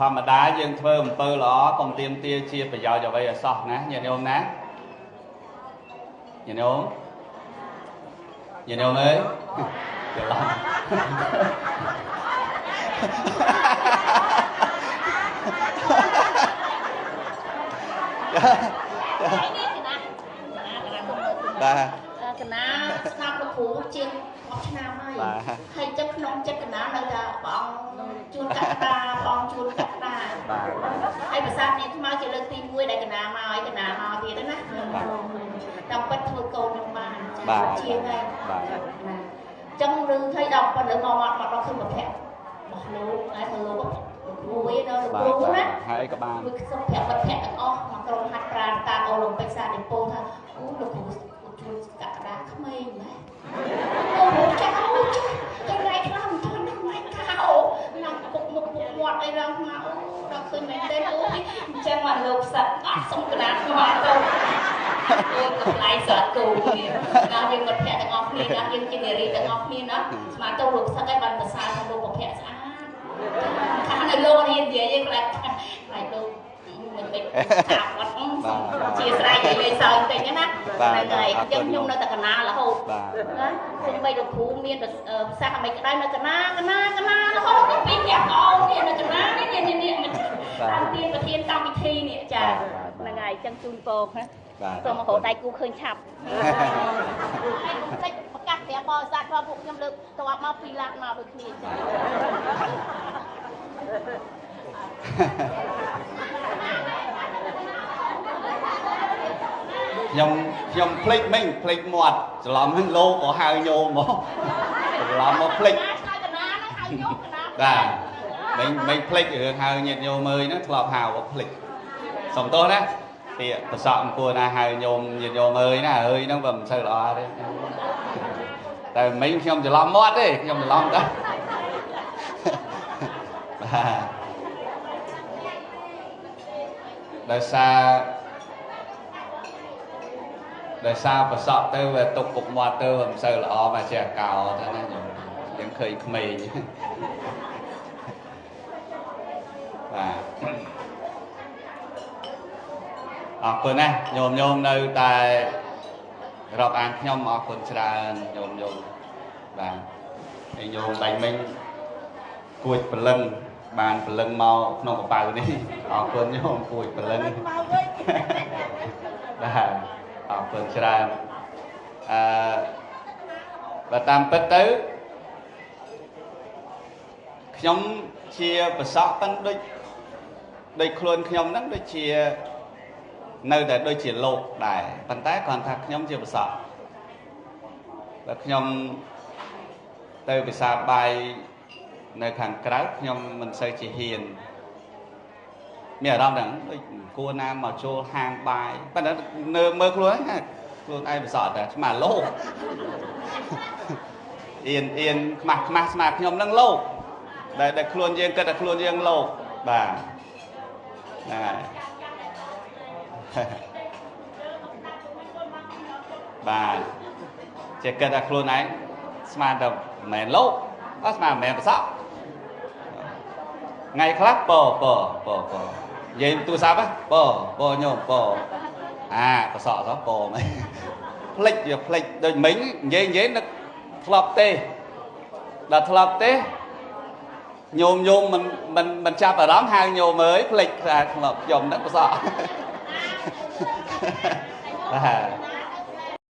ធម្មតាយើងធ្វើអំពើល្អកុំទាមទារជាប្រយោជន៍អ្វីឲ្យសោះណាញាតិញោមណាញាតិញោមញាតិញោមអើយច្រឡំបាទកណាស្ដាប់លោកគ្រូជាង10ឆ្នាំហើយហើយចឹងក្នុងចិត្តកណានៅតែព្រះអង្គជួនកតាព្រះអង្គជួនកតាបាទហើយភាសានេះថ្មជាលើកទី1ដែលកណាមកហើយកណាមកទៀតណាតាមពិតធ្វើកូននឹងបានចាជាងហើយបាទចឹងឬឲ្យដល់ប៉ុណ្ណឹងមកមកដល់ឃើញប្រភពរបស់លោកហើយលោកគ្រូឯដល់លោកគ្រូណាហើយក៏បានមួយសុខភ័ក្រភ័ក្រទាំងអស់មកក្រុមហាត់ប្រាណតាមអូឡ িম্প ិកសានិពន្ធថាអូលោកគ្រូជួនកក្កដាក្មេងម៉េះអូចាស់អូចាស់តែរ៉ៃខ្លះមិនទាន់នឹងម៉េចកោឡើងពុកមុខពុកមាត់អីឡើងមកអូដល់ឃើញមែនទេអូអញ្ចឹងមកលោកសឹកអត់សុំកណាខ្វល់ទៅអូកំឡៃសត្វគោនេះដល់យើងមិត្តភក្តិទាំងអស់គ្នាណាយើងជានារីទាំងអស់គ្នាណាស្មានទៅលោកសឹកឲ្យបានប្រសើរថាលោកប្រភពស្អាតខាងនៅលោករៀននិយាយខ្លាចខ្លាចលោកមិនមិនថាអត់ជាស្រ័យនិយាយសើចតិចណាហ្នឹងហើយអញ្ចឹងខ្ញុំនៅតែកណារហូតណាសូម្បីលោកគ្រូមានប្រសាសន៍មិនក្តៅនៅកណាកណាកណារហូតពីប្រាប់អូននេះនៅកណានេះនេះនេះតាមទៀនប្រធានកម្មវិធីនេះចាហ្នឹងហើយអញ្ចឹងជូនពរណាសូមមករកដៃគូឃើញឆាប់ហើយកុំភ្លេចប្រកាសប្រាប់បរិស័ទផងពួកខ្ញុំលើកតបមក2ឡានមកដូចគ្នាចាខ្ញុំភ្លេចមិញភ្លេចមាត់ច្រឡំហ្នឹងលោកក៏ហៅញោមមកច្រឡំមកភ្លេចបាទមិញភ្លេចរឿងហៅញាតិញោមអើយហ្នឹងធ្លាប់ហៅភ្លេចសុំទោសណាពាក្យប្រសក់អង្គណាហៅញោមញាតិញោមអើយណាអើយហ្នឹងវាមិនសូវល្អទេតែមិញខ្ញុំច្រឡំមាត់ទេខ្ញុំច្រឡំទៅបាទដោយសារប្រសក់ទៅវាទុកពុកមាត់ទៅវាមិនសូវល្អមកជាកោទៅណាញោមយើងឃើញក្មេងបាទអរគុណណាញោមញោមនៅតែរាប់អានខ្ញុំអរគុណច្រើនញោមញោមបាទហើយញោមបាញ់មិញគួចព្រលឹងបានព្រលឹងមកក្នុងកប៉ៅនេះអរគុណញោមគួចព្រលឹងបាទអរគុណច្រើនអឺបើតាមពិតទៅខ្ញុំជាប្រសក់ប៉ិនដូចខ្លួនខ្ញុំហ្នឹងដូចជានៅតែដូចជាលោកដែរប៉ុន្តែគ្រាន់ថាខ្ញុំជាប្រសក់បើខ្ញុំទៅពិសាបាយនៅខាងក្រៅខ្ញុំមិនសូវជាហ៊ានមានអារម្មណ៍ហ្នឹងដូចគួរណាមកចូលហាងបាយប៉ុន្តែនៅមើលខ្លួនហ្នឹងខ្លួនឯងប្រសក់តែស្មាលោកអៀនអៀនខ្មាស់ខ្មាស់ស្មាខ្ញុំហ្នឹងលោកដែលខ្លួនយើងគិតថាខ្លួនយើងលោកបាទណាបាទចេះគិតថាខ្លួនឯងស្មានតែមិនមែនលោកអត់ស្មានមិនមែនប្រសក់ថ្ងៃខ្លះពពពពនិយាយទូរស័ព្ទពពញោមពអាប្រសក់សោះពមិនភ្លេចវាភ្លេចដូចមិញនិយាយនឹកធ្លាប់ទេដល់ធ្លាប់ទេញោមញោមមិនមិនមិនចាប់អារម្មណ៍ហៅញោមអើយភ្លេចថាធ្លាប់ខ្ញុំហ្នឹងប្រសក់បាទ